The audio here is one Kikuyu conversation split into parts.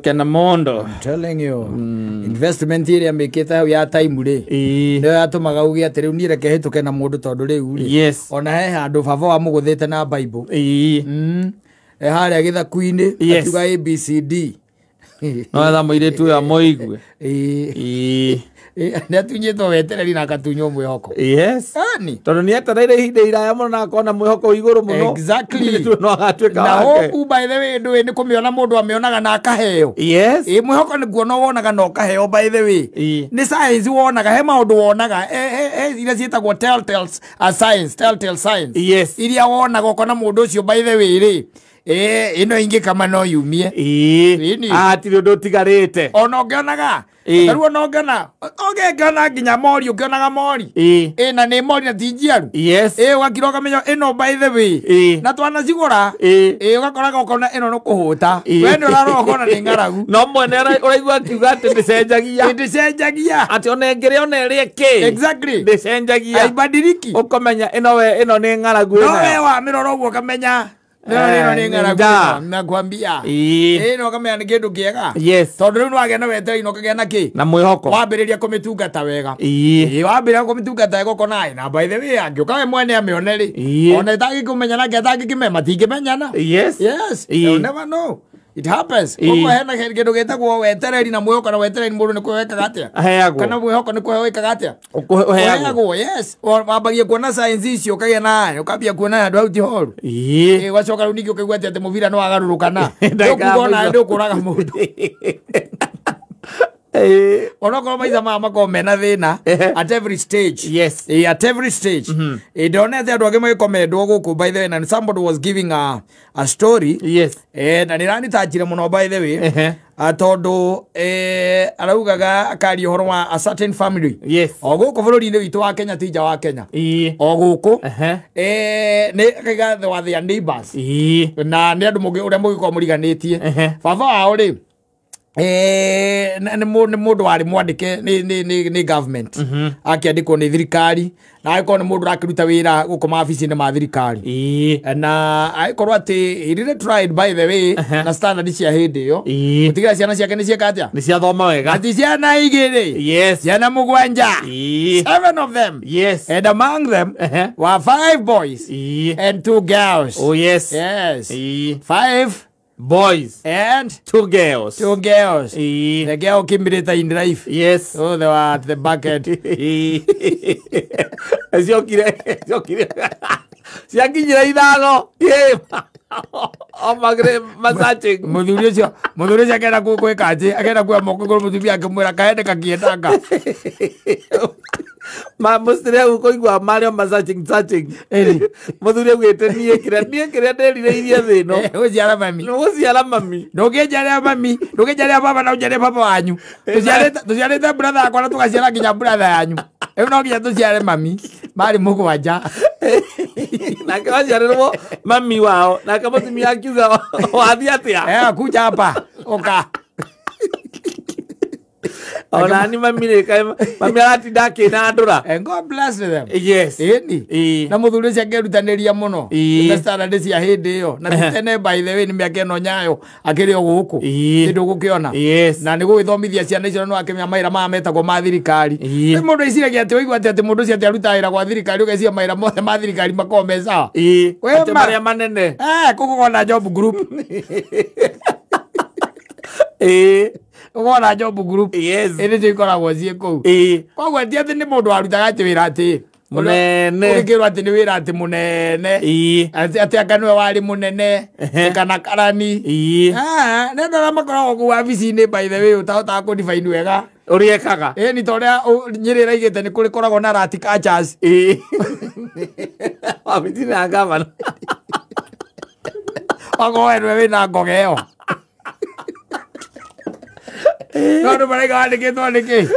Hĩtũke na mũndũ. I'm telling you, investment ĩrĩa mĩkĩte hau ya time rĩ, nĩyo yatũmaga uge atĩ rĩu niĩ reke hĩtũke na mũndũ tondũ rĩu rĩ, ona he handũ baba wamũgũthĩte na Bible. E harĩa gĩthaku-inĩ, akiuga ABCD. No etha mũirĩtu ũyũ amũigue. Nĩ atunyĩtwo wetereri na akatunywo mwĩhoko. Ani. Tondũ nĩ etereire ihinda iraya mũno na akona mwĩhoko wĩ igũrũ mũno. Exactly. No agatuĩka Na wake. hope, by the way, ndũĩ nĩ kũmĩona mũndũ amĩonaga na akaheo. Ĩ mwĩhoko nĩ kuona wonaga na ũkaheo, by the way. Nĩ science wonaga, he maũndũ wonaga, he iria ciĩtagwo telltales, a science, telltale science. Iria wonaga ũkona mũndũ ũcio, by the way rĩ, ĩno ingĩ kama no yumie. Ĩni. Hatirĩ ũndũ ũtigarĩte. Ona ũngĩonaga. Tarĩu ona ũngĩona, ũngĩona nginya mori, ũngĩonaga mori. Na nĩ mori na ti njiaru. Ũgakira ũkamenya ĩno, by the way. Na twanacigũra. Ũgakoraga ũkona ĩno nĩ kũhũta. We nĩ ũrarora ũkona nĩ ng'aragu. No mwene ũraigua akiuga atĩ ndĩcenjagia. Ndĩcenjagia. Atĩ ona ĩngĩrĩa ona ĩrĩe kĩ. Exactly. Ndĩcenjagia. Haibadiliki. Ũkamenya ĩno we ĩno nĩ ng'aragu No ĩno. we wamĩrora ũguo ũkamenya. No, no, nĩ ng'aragu Nda. ĩno, nakwambia. No ũkamenya nĩ kĩndũ kĩega. Tondũ rĩu nĩwagĩa na wetereri na ũkagĩa na kĩ? Na mwĩhoko. Wambĩrĩria kũmĩtungata wega. Wambĩrĩria kũmĩtungata wega ũkona, na by the way, angĩũka we mwene amĩone rĩ. Ona ĩtangĩkũmenya nake atangĩkĩmenya, matingĩmenyana. Yes. You'll never know. It happens. Koguo hena kĩndũ gĩtagwo wetereri na mwĩhoko, na wetereri mũndũ nĩ kũheo ĩkaga atĩa? Aheagwo. Kana mwĩhoko nĩ kũheo ĩkaga atĩa? Ũheagwo. Ũheagwo, yes. Wambagia kuona signs icio, ũkagĩa na, ũkambia kuona handũ hau ti horu. Ũgacoka rĩu ningĩ ũkaigua atĩ mũbira nĩ wagarũrũkana. Ndagĩka ya Ndũkuga ona mũico. ndũkũraga mũndũ. Onokorwo maitha maya makorwo mena thĩna at every stage. At every stage. Ndonete andũ angĩ magĩkomendwo gũkũ, by the way, and somebody was giving a story. Na nĩ ranitanjire mũno, by the way. Tondũ araugaga akaria ũhoro wa a certain family. O gũkũ bũrũri-inĩ witũ wa Kenya, ti nja wa Kenya. O gũkũ. Nĩ akaiga they were their neighbors. Na nĩ andũ ũrĩa mũngĩkorwo mũriganĩtie. Baba wao rĩ, nĩ mũndũ warĩ mwandĩke nĩ government. Akĩandĩkwo nĩ thirikari, na agĩkorwo nĩ mũndũ ũrakĩruta wĩra gũkũ maobici-inĩ ma thirikari. Na agĩkorwo atĩ he really tried, by the way, na standard cia hĩndĩ ĩyo. Gũtigĩra ciana ciake nĩ cieka atĩa? Nĩ ciathoma wega. Ati ciana igĩrĩ. Ciana mũgwanja. 7 of them. And among them were 5 boys and 2 girls. Oh, yes. Yes. 5 boys and 2 girls. 2 girls. The girl came later in life. So they were at the back end. Ciokire, ciokire. Ciakinyire ithano. O magre massaging. Mũthuri ũcio, mũthuri ũcio akenda gwĩka atĩ, akenda kuoya moko igũrũ, mũtumia akĩmwĩra kaende kakiendanga. Ma mũcire hau kũigua marĩa massaging, searching. Mũthuri augĩte niĩ kĩrĩa, niĩ kĩrĩa ndĩrirĩirie thĩ ĩno. Gũciara mami. Nĩ gũciara mami. Ndũngĩnjiarĩra mami, ndũngĩnjiarĩra baba na ũnjiarĩre baba wanyu. Tũciarĩte brother yakwa na tũgaciara nginya brother yanyu. Rĩu no nginya tũciare mami. Marĩ mũgwanja. Nake waciarĩrwo mami wao, nake mũtumia akiuga wathiĩ atĩa? Kuja hapa. Oka. Ona ni mami rĩ, kaĩ mami aratinda akĩnandũra. And God bless them. Ĩni. Na mũthuri ũcio akĩrutanĩria mũno. Na standard cia hĩndĩ ĩyo. Na ti tene, by the way, nĩ mĩaka ĩno nyayo akĩrĩ o gũkũ. Nĩ ndũgũkĩona. Na nĩ gũgĩthomithia ciana icio, na nĩ wakĩmenya mawĩra maya metagwo ma thirikari. Rĩu mũndũ eciragia atĩ ũigua atĩ mũndũ ũcio atĩ arutaga wĩra gwa thirikari, ũgeciria mawĩra mothe ma thirikari makoragwo me sawa. Wĩ Atĩ ma. marĩa manene. Kũgũkorwo na job group. Ũkona job group. Ĩndĩ nĩcio ikoragwo ciĩ kũu. Koguo ti atĩ nĩ mũndũ warutaga atĩ wĩra atĩ Mũnene. Ũgĩkĩrwo atĩ nĩ wĩra atĩ mũnene. Atĩ anga nĩwe warĩ mũnene, kana karani. Nĩ andũ arĩa makoragwo kũu wabici-inĩ, by the way, ũtahotaga kũ-define wega. Ũrĩa ekaga. Nĩ ta ũrĩa Nyĩrĩ ĩraigĩte nĩ kũrĩ koragwo na rat catchers. Wabici-inĩ ya gavana. Okorwo we nĩwe wĩna ngoga ĩyo. No andũ maraiga wandĩkĩtwo nĩ kĩ?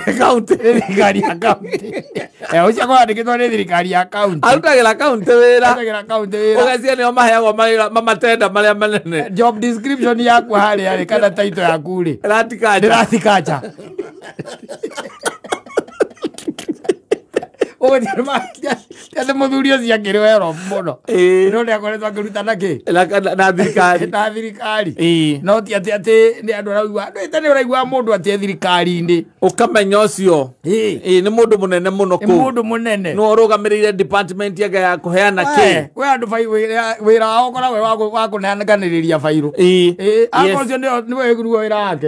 Nĩ kaunti. Nĩ thirikari ya kaunti. Ũcio akorwo wandĩkĩtwo nĩ thirikari ya kaunti. Arutagĩra kaunti wĩra. Arutagĩra kaunti wĩra. Ũgeciria nĩo maheagwo mawĩra, mamatenda marĩa manene. Job description yaku harĩa rĩ, kana title yaku rĩ. Rat catcher. Nĩ rat catcher. Ũgũthiĩ mũthuri ũcio akĩrĩ wero mũno. No nĩ akoretwo akĩruta na kĩ? Na thirikari. Na thirikari. No ti atĩ atĩ nĩ andũ araigua. Ndũĩ nĩ ũraigua mũndũ atĩ thirikari-inĩ. Ũkamenya ũcio. Nĩ mũndũ mũnene mũno kũu. Nĩ mũndũ mũnene. No ũrũgamĩrĩire department yake ya kũheana kĩ. We andũ wĩra wao ũkoragwo wa kũneananĩrĩria bairũ. Akorwo ũcio nĩwe wĩra wake.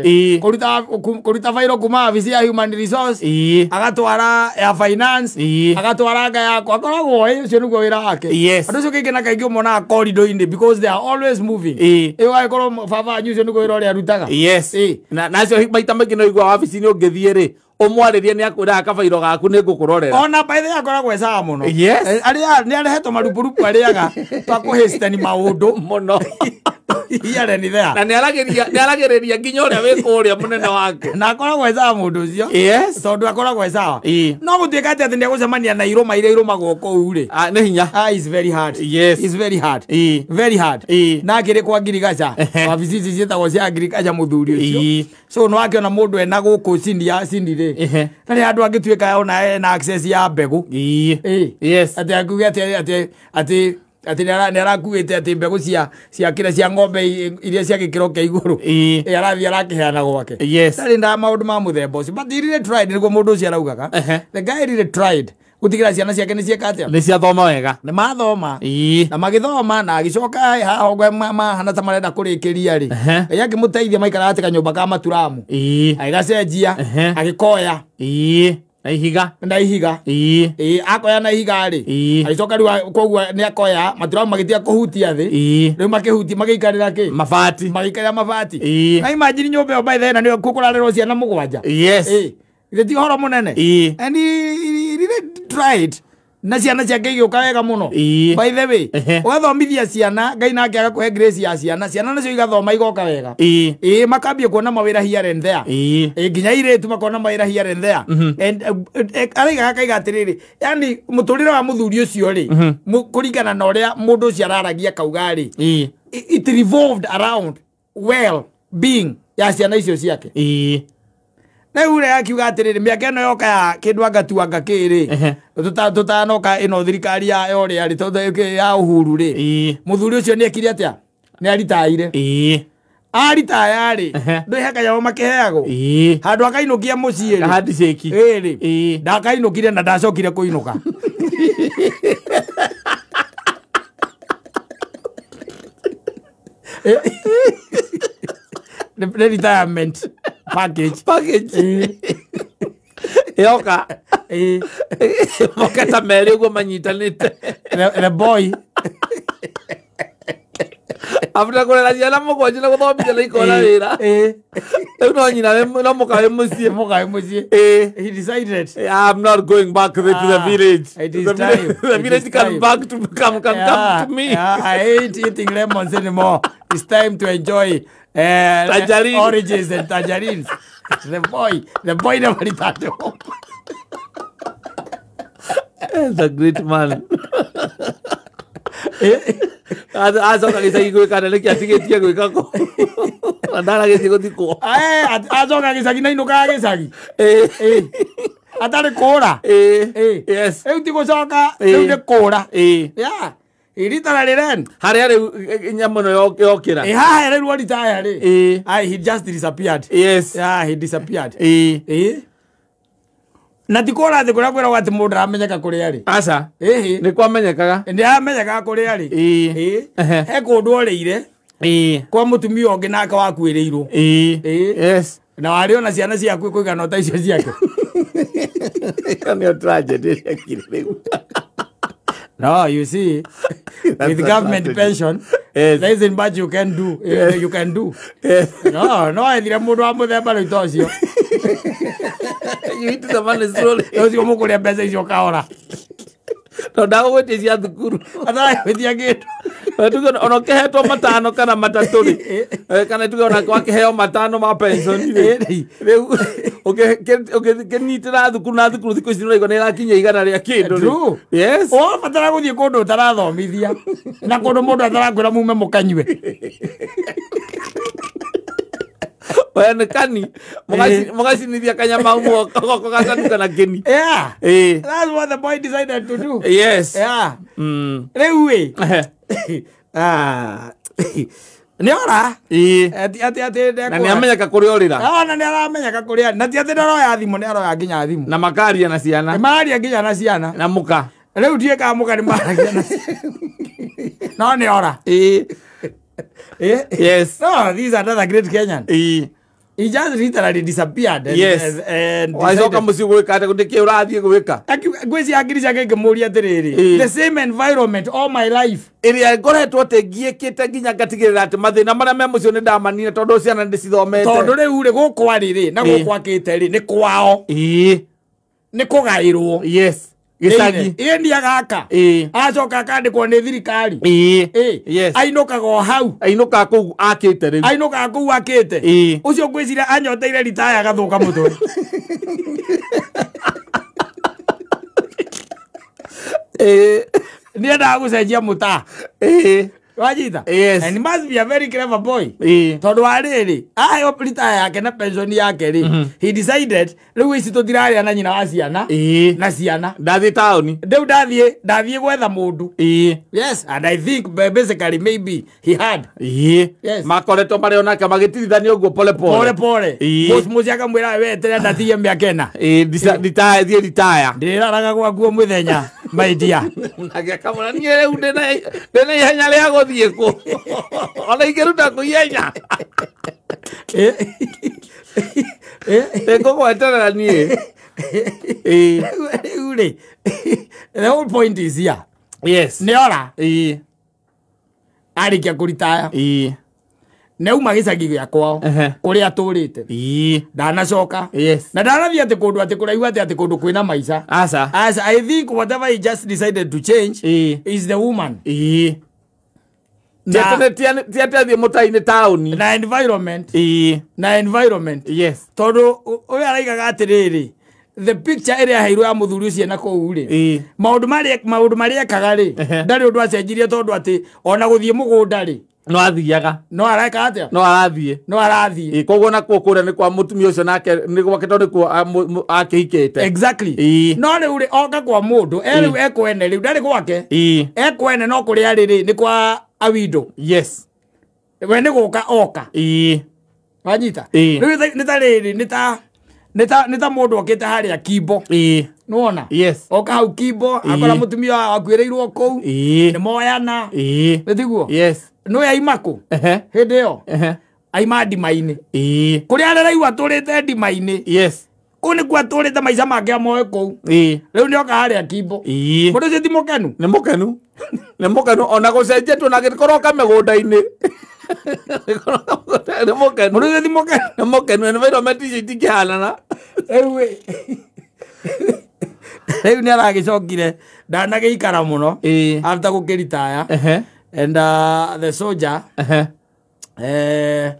Kũruta bairũ kuma wabici ya human resource. Agatwara ya finance. Agatwara nga yako. Akoragwo ũcio nĩguo wĩra wake. Andũ ũcio kaingĩ na kaingĩ ũmonaga corridor-inĩ because they are always moving. Ũgagĩkorwo baba wanyu ũcio nĩguo wĩra ũrĩa arutaga. Yes. Na nacio maita maingĩ no igua wabici-inĩ ũngĩthiĩ rĩ ũmwarĩrie nĩ akwĩraga kabairo gaku nĩ ngũkũrorera. Ona by the way akoragwo e sawa mũno. Yes. Nĩ arehetwo marupurupu arĩaga twa kũhĩstani maũndũ mũno. Here and there. Na nĩ aragĩrĩria nginya ũrĩa wĩ kũrĩa mũnene wake. Na akoragwo e sawa mũndũ ũcio. Yes. Tondũ akoragwo e sawa. No gũtuĩka atĩ nĩ egũcemania na irũma iria irũmagwo kũu rĩ. Nĩ hinya. It's very hard. Yes. It's very hard. Very hard. Na akĩrĩ kwa ngirigaca. Wabici ici ciĩtagwo cia ngirigaca mũthuri ũcio. So no akĩona mũndũ ena gũkũ cini rĩ. Na nĩ andũ angĩtuĩka ona ena access ya mbegũ. Yes. Atĩ akiuge atĩ atĩ atĩ nĩ arakuĩte atĩ mbegũ cia kĩrĩa cia ng'ombe iria cia gĩkĩro kĩa igũrũ. Arathiĩ arakĩheana gwake. Yes. Ndarĩ na maũndũ ma mũthemba ũcio. But he really tried nĩguo mũndũ ũcio araugaga. The guy really tried. Gũtigĩra ciana ciake nĩ cieka atĩa? Nĩ ciathoma wega. Nĩ mathoma. Na magĩthoma na agĩcoka haha ũguo mahana ta marenda kũrĩkĩria rĩ. Ngai akĩmũteithia maikaraga atĩ kanyũmba ka maturamu. Agĩgacenjia, agĩkoya. Na ihiga. Na ihiga. Akoya na ihiga rĩ. Agĩcoka rĩu koguo nĩ akoya maturamu magĩtiga kũhutia thĩ. Rĩu makĩhutia magĩikarĩra kĩ? Mabati. Magĩikarĩra mabati. Na imagine nyũmba ĩyo by the way na nĩyo kũrarerwo ciana mũgwanja. Yes. Githĩ ti ũhoro mũnene? And he really tried. Na ciana ciake igĩũka wega mũno. By the way, ũgathomithia ciana Ngai nake agakũhe grace ya ciana, ciana nacio igathoma igoka wega. Makambia kuona mawĩra here and there. Nginya airĩtu makona mawĩra here and there. And araiga akaiga atĩrĩrĩ, yani mũtũrĩre wa mũthuri ũcio rĩ, kũringana na ũrĩa mũndũ ũcio araragia kauga rĩ, it revolved around well being ya ciana icio ciake. Rĩu rĩ akiuga atĩrĩrĩ mĩaka ĩno yoka ya kĩndũ angatuanga kĩ rĩ tũtanoka ĩno thirikari ya ũrĩa rĩ tondũ ya Uhuru rĩ mũthuri ũcio nĩ ekire atĩa? Nĩ aritaire. Aritaya rĩ ndũĩ he kanyamũ makĩheagwo handũ akainũkia mũciĩ rĩ handshake rĩ ndakainũkire na ndacokire kũinũka. The retirement package. Yoka. Moketa merĩ ũguo manyitanĩte. The boy. After kũrera ciana mũgwanja na gũthomithia na ikona wĩra. Rĩu no nyina no mũka wĩ mũciĩ. Mũka wĩ mũciĩ. He decided. I'm not going back to the village. It is time. The village can back to come to me. I hate eating lemons anymore. It's time to enjoy tangerines. Oranges and tangerines. The boy never returned home. He's a great man. Acoka gĩcagi gwĩka nĩkĩ atigĩtie gwĩka kũ na ndaragĩthiĩ gũthikwo. Acoka gĩcagi na inũkaga gĩcagi. Atarĩ kũra. Yes. Rĩu ti gũcoka, rĩu nĩ kũra. Yeah. Literally then. Harĩa rĩu nyamũ ĩno yokĩra. Haha rĩu aritaya rĩ. He just disappeared. Yes. Yeah, he disappeared. Na ti kũra thĩ kũrĩa kwĩragwo atĩ mũndũ aramenyeka kũrĩa arĩ. Aca. Nĩ kwamenyekaga. Nĩ aramenyekaga kũrĩa arĩ. He kũndũ orĩire. Kwa mũtumia ũngĩ nake wakuĩrĩirwo. Yes. Na warĩ ona ciana ciaku kũigana ta icio ciake. Nĩyo tragedy ĩrĩa rĩu. No, you see, with government pension, yes, there isn't much you can do. Yes. You can do. Yes. No, no, ethire mundu wa muthemba rĩu ta ũcio. You eat the money slowly. Ũcio mũkũrĩa mbeca icio kahora. No ndagũgwĩtia cia thukuru. Ataragwĩtia kĩndũ. Tuge ona ũkĩhetwo matano kana matatũ rĩ, kana tuge ona wakĩheo matano ma pension rĩ, rĩu ũkĩnyitĩra thukuru na thukuru thikũ ici nĩũraigua nĩ ĩrakinyia igana rĩa kĩndũ rĩ. Yes. Ũrabatara gũthiĩ kũndũ ũtarathomithia na kũndũ mũndũ atarakwĩra mume mũkanyue. Wenekani mugacinithia kanyama goko gacanuka na kĩni. Yeah. Ĩĩ. That's what the boy decided to do. Yes. Yeah. Mm. Rĩu ĩ. Ehe. Ah. Nĩ ora. Ĩĩ. Ati ati ati Na nĩ amenyeka kũrĩa ũrĩra. Ah, na nĩ aramenyeka kũrĩa na ti atĩ ndaroya thimũ, nĩ aroya nginya thimũ. Na makaria na ciana. Nĩ mararia nginya na ciana. Na mũka. Rĩu ndiũĩ kana mũka nĩ maragia na ciana. No nĩ ora. Ĩĩ. Eh? Yes. No, this is another great Kenyan. Ĩĩ. He just literally disappeared. And, Yes. And Wacoka decided- mũciĩ gwĩka atĩa nĩkĩ ũrathiĩ gwĩka? Ngwĩciria ngiri ciake ngĩmũria atĩrĩrĩ, Ĩĩ. the same environment all my life. Ĩrĩa ngoretwo atĩ ngiĩkĩte nginya ngatigĩrĩra atĩ mathĩna marĩa me mũciĩ nĩ ndamanina tondũ ciana nĩ ndĩcithomete. Tondũ rĩu rĩ gũkũ arĩ rĩ na Ĩĩ. gũkũ akĩte rĩ nĩ kwao, Ĩĩ. nĩ kũgaĩrwo. Yes. Gĩcagi. Ĩĩ nĩ agaka. Ĩĩ. Acoka akandĩkwo nĩ thirikari. Ĩĩ. Ĩĩ. Yes. Ainũkaga o hau. Ainũkaga kũu akĩte rĩu. Ainũkaga kũu akĩte. Ĩĩ. Ũcio ngwĩciria anyoteire ritaya agathũka mũtwe. Ĩĩ. Nĩendaga gũcenjia mũtaa. Ĩĩ. Wanyita? Yes. And he must be a very clever boy. Ĩĩ. Tondũ wa rĩrĩ aheo retire yake na pension yake rĩ, he decided rĩu ici tũtirarĩa na nyina wa ciana Ĩĩ. na ciana Ndathiĩ taũni. rĩu ndathiĩ gwetha mũndũ. Ĩĩ. Yes, and I think basically maybe he had. Ĩĩ. Yes. Makoretwo marĩ onake magĩtirithania ũguo pole pole. Pole pole. Ĩĩ. Mũciĩ akamwĩra we eterera ndatige mĩaka ĩna. Ĩĩ, retire, thiĩ retire. Ndĩrĩraraga gwakuo mũthenya, my dear. Nake akamwĩra niĩ rĩu ndĩna ihenya rĩa gũthiĩ kũ. Ona ingĩruta kũ ihenya. Ndĩngũgweterera niĩ. Ĩĩ. Rĩu rĩ, the whole point is here. Yes. Nĩ ora Ĩĩ. arĩkia kũritaya Ĩĩ. nĩ auma gĩcagi gĩa kwao Ehe. kũrĩa atũrĩte. Ĩĩ. Ndanacoka. Yes. Na ndanathiĩ atĩ kũndũ atĩ kũraihu atĩ atĩ kũndũ kwĩna maica. Aca. As I think whatever he just decided to change Ĩĩ. is the woman. Ĩĩ. Na, Ti atĩ athiĩ mũtai-inĩ taũni. na environment. Ĩĩ. Na environment. Yes. Tondũ ũyũ araigaga atĩrĩrĩ, the picture ĩrĩa aheirwo ya mũthuri ũcio na kũu rĩ, Ĩĩ. maũndũ marĩa ekaga rĩ, Ehe. ndarĩ ũndũ acenjirie tondũ atĩ ona gũthiĩ mũgũnda rĩ, No athiaga. no areka atĩa? No arathiĩ. No arathiĩ. Ĩĩ, koguo nakuo kũrĩa nĩ kwa mũtumia ũcio nake nĩ gwake tondũ nĩkuo akĩhikĩte. Exactly. Ĩĩ. No rĩu rĩ oka kwa mũndũ, rĩu ekwene rĩu ndarĩ gwake. Ĩĩ. Ekwene no kũrĩa arĩ rĩ nĩ kwa awindo. Yes. We nĩ gũka oka. Ĩĩ. Wanyita? Ĩĩ. Rĩu nĩ ta rĩrĩ nĩ ta mũndũ okĩte harĩa Kimbo. Ĩĩ. Nĩwona? Yes. Oka hau Kimbo, akora mũtumia akuĩrĩirwo kũu, Ĩĩ. nĩ moyana. Ĩĩ. Nĩ tiguo? Yes. Nĩwe aima kũ? Ehe. Hĩndĩ ĩyo Ehe. aima ndima-inĩ. Ĩĩ. Kũrĩa areraigua atũrĩte ndima-inĩ. Yes. Kũu nĩkuo atũrĩte maica make moe kũu. Ĩĩ. Rĩu nĩoka harĩa Kimbo. Ĩĩ. Mũndũ ũcio ti mũkenu? Nĩ mũkenu. Nĩ mũkenu ona gũcenjetio na gĩkoroka mĩgũnda-inĩ. Nĩ mũkenu. Mũndũ ũcio ti mũkenu? Nĩ mũkenu environment icio itingĩhanana. Rĩu ĩ rĩu nĩ aragĩcokire ndanagĩikara mũno Ĩĩ. after gũkĩritaya. Ehe. And the soldier Ehe.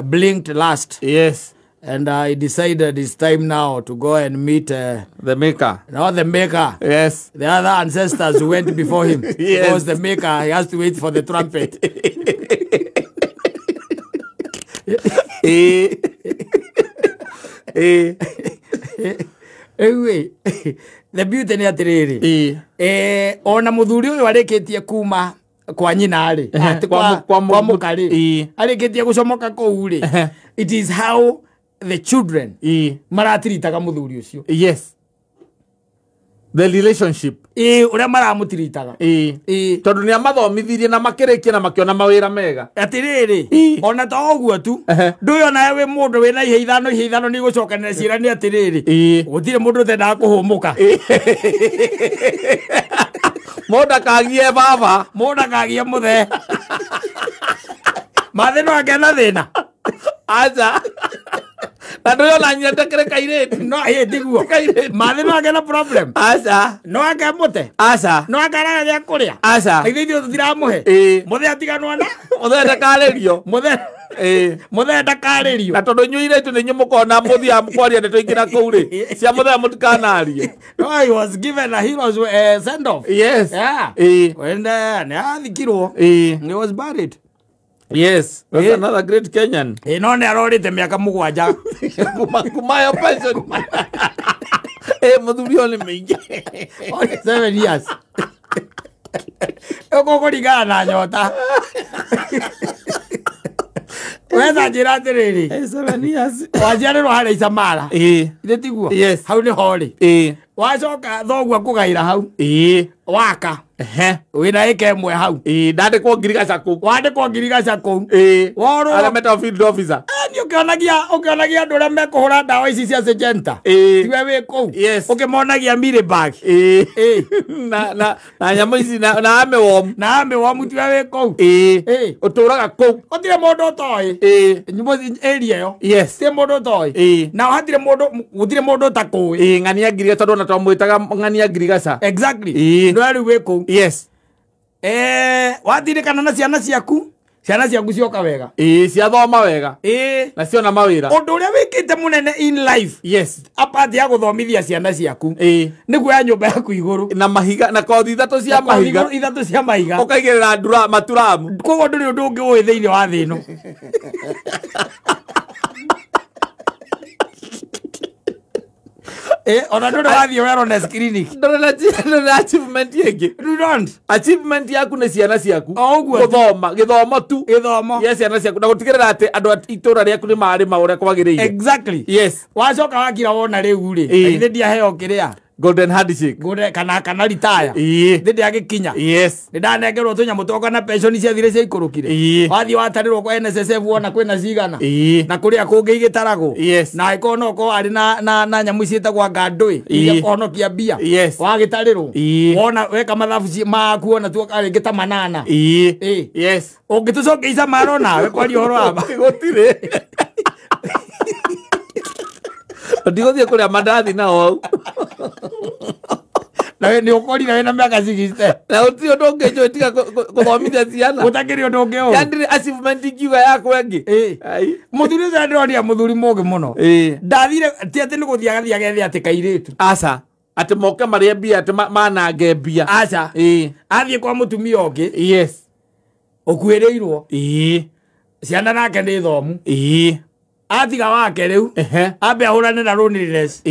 Blinked last. Yes. And he decided it's time now to go and meet The maker. not the maker. Yes. The other ancestors who went before him. Yes. Because the maker, he has to wait for the trumpet. Ĩĩ. Ĩĩ. Rĩu ĩ the beauty nĩ atĩrĩrĩ, Ĩĩ. Ona mũthuri ũyũ arĩkĩtie kuma kwa nyina rĩ, Ehe, atĩ kwa kwa mũka rĩ, Ĩĩ. arĩkĩtie gũcomoka kũu rĩ, Ehe. it is how the children Ĩĩ. maratiritaga mũthuri ũcio. Yes. The relationship. Ĩĩ, ũrĩa maramũtiritaga. Ĩĩ. Ĩĩ. Tondũ nĩ amathomithirie na makĩrĩkia na makĩona mawĩra mega. Atĩrĩrĩ, Ĩĩ. ona to ũguo tu, Ehe. ndũyũ onawe wĩ mũndũ wĩna ihe ithano ihe ithano nĩ igũcokanĩra ciĩra nĩ atĩrĩrĩ, Ĩĩ. gũtirĩ mũndũ ũtendaga kũhũmũka. Mũndũ akagie baba. Mũndũ akagie mũthee. Mathĩ no ake na thĩna. Aca. Na ndũyũ ona nyina ndakĩrĩ kairĩtu. No ĩĩ tiguo. Kairĩtu. Mathĩ no ake na problem. Aca. No ake mũte. Aca. No akaraga gĩa kũrĩa. Aca. Na ithuĩ ithuĩ tũtiramũhe. Ĩĩ. Mũthee atiganwo na. Mũthee ndakarĩrio. Mũthee. Ĩĩ. Mũthee ndakarĩrio. Na tondũ inyuĩ irĩtu nĩ inyuĩ mũkona mũthiaga kwaria ndeto ingĩ na kũu rĩ, cia mũthee mũtikanarie. No, he was given a hero's send off. Yes. Yeah. Ĩĩ. And nĩ athikirwo. Ĩĩ. He was buried. Yes, that's another great Kenyan. No nĩ arorĩte mĩaka 7. Kuma yo pension. Mũthuri ũyũ nĩ mĩingĩ. 7 years. Ũkũkũringana na nyota. Wetha njĩra atĩrĩrĩ. 7 years. Waciarĩrwo harĩa Icamara. Ithĩ tiguo? Yes. Hau nĩho rĩ. Wacoka thoguo akũgaĩra hau. Waka. Wĩna ĩka ĩmwe hau. Ndandĩkwo ngirigaca kũu. Wandĩkwo ngirigaca kũu. Worwo. Arĩa metagwo field officer. Nĩ ũkĩonagia andũ arĩa mekũhũra ndawa ici cia Syngenta. Tiwe wĩ kũu. Yes. Ũkĩmonagia mealybug. Na nyamũ ici na armyworm. Na armyworm tiwe wĩ kũu. Ũtũraga kũu. Gũtirĩ mũndũ ũtoĩ. Area ĩyo. Yes. Gũtirĩ mũndũ ũtoĩ. Na hatirĩ mũndũ, gũtirĩ mũndũ ũtakũĩ. Ng'ania ngirigaca tondũ ona twamwĩtaga ng'ania ngirigaca. Exactly. No rĩu wĩ kũu. Yes. Watirikana na ciana ciaku. Ciana ciaku cioka wega. Ciathoma wega. Na ciona mawĩra. Ũndũ ũrĩa wĩkĩte mũnene in life. Yes. Apart ya gũthomithia ciana ciaku. Nĩ kuoya nyũmba yaku igũrũ. Na mahiga, na kothi ithatũ cia mahiga. Ithatũ cia mahiga. Ũkaigĩrĩra maturamu. Koguo ndũrĩ ũndũ ũngĩ ũĩ thĩinĩ wa thĩ ĩno. Ona ndũrĩ wathiĩ wellness clinic. Ndũrĩ na achievement ĩngĩ. You don't. Achievement yaku nĩ ciana ciaku. O ũguo. Gũthoma, gĩthomo tu. Gĩthomo. Yes, ciana ciaku. Na gũtigĩrĩra atĩ andũ a itũra rĩaku nĩ marĩma ũrĩa kwagĩrĩire. Exactly. Yes. Wacoka wakira wona rĩu rĩ. Githĩ ndiaheo kĩrĩa. Golden handshake. Golden kana retire. Githĩ ndiagĩkinya. Yes. Nĩ ndanengerwo tũnyamũ twakwa na pension ciathire ciaikũrũkire. Wathiĩ watarĩrwo kwa NSSF wona kwĩna cigana. Na kũrĩa kũngĩ igĩtaragwo. Yes. Na angĩkorwo no ũkorwo arĩ na nyamũ ciĩtagwo ngandũĩ iria kũhonokia mbia. Yes. Wagĩtarĩrwo. Wona weka mathabu maku wona tuoka rĩngĩ ta manana. Yes. Ũngĩtũcokia Icamara nawe kwaria ũhoro wa ma. Gũtirĩ. Ndigũthiĩ kũrĩa mandathi nao hau. Na nĩ ũkorire wĩna mĩaka 60. Na gũtirĩ ũndũ ũngĩ njũĩ tiga gũthomithia ciana. Gũtakĩrĩ ũndũ ũngĩ ũũ. Yani ndĩrĩ achievement ingiuga yakwa ĩngĩ. Mũthuri ũcio ndĩronia mũthuri mũũgĩ mũno. Ndathire ti atĩ nĩ gũthiĩ agathiĩ agethe atĩ kairĩtu. Aca. Atĩ moke marĩe mbia atĩ manange mbia. Aca. Athiĩ kwa mũtumia ũngĩ. Yes. Ũkuĩrĩirwo. Ciana nake nĩ thomu. Atiga wake rĩu. Ambe ahũrane na loneliness.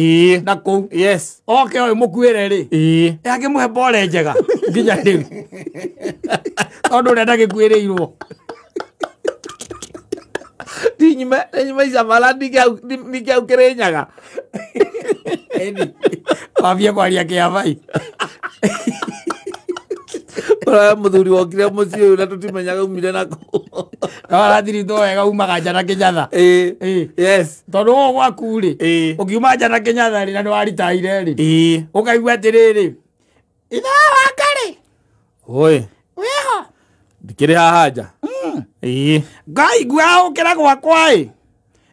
Na kũu. Yes. Oke ũyũ mũkuĩre rĩ. Akĩmũhe mbore njega nginya rĩu. Tondũ ũrĩa ndagĩkuĩrĩirwo. Ndinyume Icamara ndingĩ hau Kĩrĩnyaga. Wambie kwaria kĩabai. Ũrĩa mũthuri wokire mũciĩ ũyũ na tũtimenyaga umire nakũ. No arathiritwo wega umaga nja na Kĩnyatha. Yes. Tondũ ũũ gwaku rĩ, ũkiuma nja na Kĩnyatha rĩ na nĩwaritaire rĩ. Ũkaigua atĩrĩrĩ. Ithe waka rĩ. Oi. Wĩho. Ndikĩrĩ haha nja. Ngaigua ũkĩra gwakwa ĩ.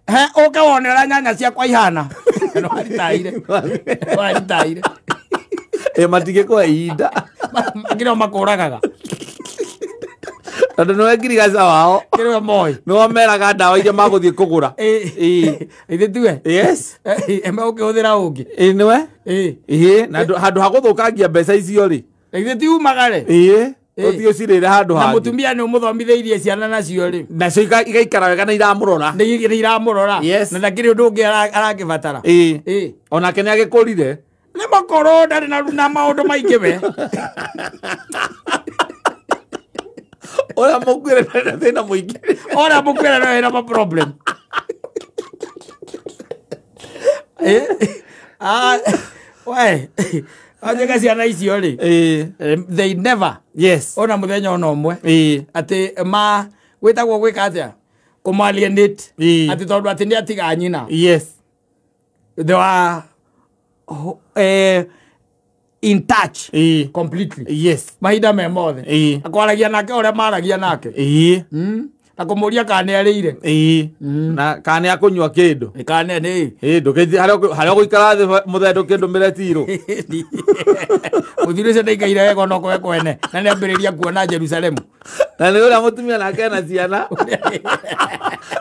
He ũke wone ũrĩa nyanya ciakwa ihana. Nĩwaritaire. Nĩwaritaire. Matingĩkũhe ihinda. Makĩrĩ o makũragaga. Tondũ nĩwe ngirigaca wao. Kĩrĩ moĩ. Nĩo meraga ndawa iria magũthiĩ kũgũra. Ithe tiwe? Yes. Megũkĩhũthĩra ũngĩ. Nĩwe? Na handũ ha gũthũkangia mbeca icio rĩ. Ithe ti umaga rĩ? Ũthiĩ ũcirĩre handũ Na hangĩ. mũtumia nĩ ũmũthomithĩirie ciana nacio rĩ. Nacio igaikara wega na iramũrora. Nĩ iramũrora. Yes. Na ndakĩrĩ ũndũ ũngĩ arakĩbatara. Onake nĩ agĩkũrire. Nĩ makorwo ndarĩ na maũndũ maingĩ we. Ũrĩa mũkuĩre ndarĩ na thĩna mũingĩ. Ũrĩa mũkuĩre ndarĩ na problem. We. Anjĩka ciana icio rĩ. They never. Yes. Ona mũthenya ona ũmwe. Atĩ ma gwĩtagwo gwĩka atĩa? Kũmalienate. Atĩ tondũ atĩ nĩ atiga nyina. Yes. They were in touch completely. Yes. Mahinda me mothe. Akwaragia nake ũrĩa maragia nake. Na kũmũria kana nĩ arĩire. Na kana nĩ akũnyua kĩndũ. Kana nĩ. Ndũkĩthiĩ harĩa ũgũikara thĩ mũthee ndũkĩndũmĩre tirũ. Mũthuri ũcio ndaikaire wega ona okorwo e kwene. Na nĩ ambĩrĩria kuona Jerusalemu. Na nĩ ũrĩa mũtumia nake ena ciana.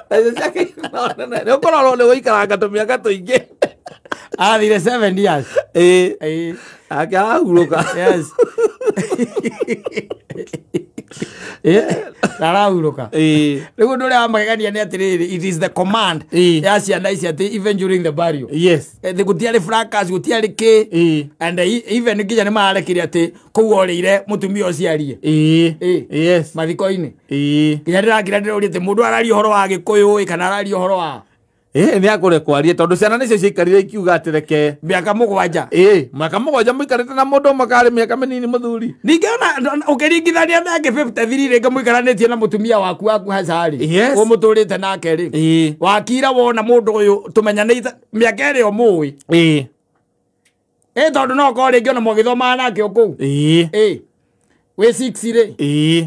Nacio ciake nĩ ũkorwo nĩ gũikaranga tũmĩaka tũingĩ. Athire 7 years. Ake arahurũka. Yes. Arahurũka. Rĩu ũndũ ũrĩa wa magegania nĩ atĩrĩrĩ, it is the command ya ciana ici atĩ even during the burial, gũtiarĩ fracas, gũtiarĩ kĩ, and even nginya nĩ mararekire atĩ kũu orĩire mũtumia ũcio arie. Yes. Mathiko-inĩ. Nginya ndĩrakira ndĩroria atĩ mũndũ araria ũhoro wa Gĩkũyũ kana araria ũhoro wa nĩ akũre kwaria tondũ ciana nĩcio ciaikarire ikiuga atĩ reke mĩaka 7. Mĩaka 7 mũikarĩte na mũndũ ũmwe karĩ mĩaka mĩnini mũthuri. Ningĩ ona ũkĩringithania nake 53 rĩngĩ mũikaranĩtie na mũtumia waku waku haca rĩ, ũmũtũrĩte nake rĩ, wakira wona mũndũ ũyũ tũmenyanĩte mĩaka ĩrĩa ũmũĩ. Tondũ no ũkorwo rĩngĩ ona mũgĩthomaga nake o kũu. Wĩ 6 rĩ,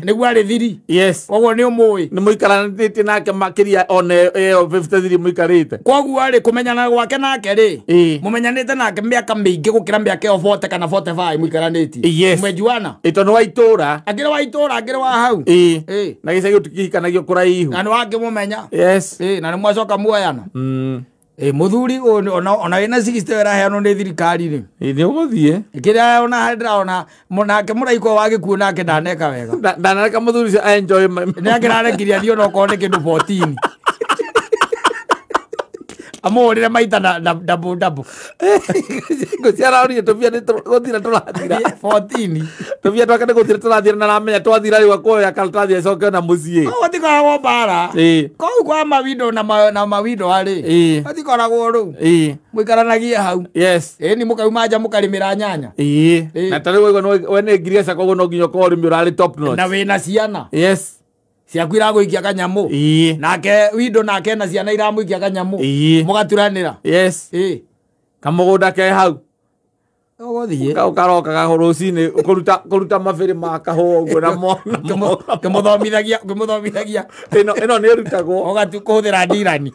nĩguo arĩ 3. Yes. Koguo nĩ ũmũĩ. Nĩ mũikaranĩtie nake makĩria ona ĩyo 53 mũikarĩte. Koguo rĩ, kũmenyana gwake nake rĩ, mũmenyanĩte nake mĩaka mĩingĩ gũkĩra mĩaka ĩyo 40 kana 45 mũikaranĩtie. Yes. Mwejuana. Tondũ wa itũra. Akĩrĩ wa itũra, akĩrĩ wa hau. Na gĩcagi tũkihikanagio kũraihu. Na nĩ wakĩmũmenya. Yes. Na nĩ mwacoka muoyana. Mũthuri ona wĩna 60 ĩraheanwo nĩ thirikari rĩ. Nĩ ũgũthiĩ. Kĩrĩa ona ndĩraona nake mũraiko wa gĩkuũ nake ndaneka wega. Ndanareka mũthuri ũcio enjoy. Nĩ akĩrarekirie athiĩ ona okorwo nĩ kĩndũ 14. Amũhũrĩre maita na double double. Ngũciara tũbia nĩ gũthira tũrathira. 14. Tũbia twake nĩ gũthira tũrathira na aramenya twathira rĩu akuoya karatathi acoke na mũciĩ. Gũtikoragwo mbara. Kũu kwa mawindo na mawindo arĩ. Gũtikoragwo rĩu. Mũikaranagie hau. Yes. Nĩ mũkauma nja mũkarĩmĩra nyanya. Na ta rĩu waigua we nĩ ngirigaca koguo no nginya ũkorwo ũrĩmi ũrarĩ top notch. Na wĩna ciana. Yes. Ciaku iragũikia kanyamũ. Nake windo nake na ciana iramũikia kanyamũ. Mũgaturanĩra. Yes. Kamũgũnda ke hau. Ũgũthiĩ. Ũkarokaga rũcinĩ kũruta mabĩrĩ ma kahũa ũguo na mona. Kĩmũthomithagia. Ĩno nĩ ĩrutagwo. Ũgatu kũhũthĩra ndirani.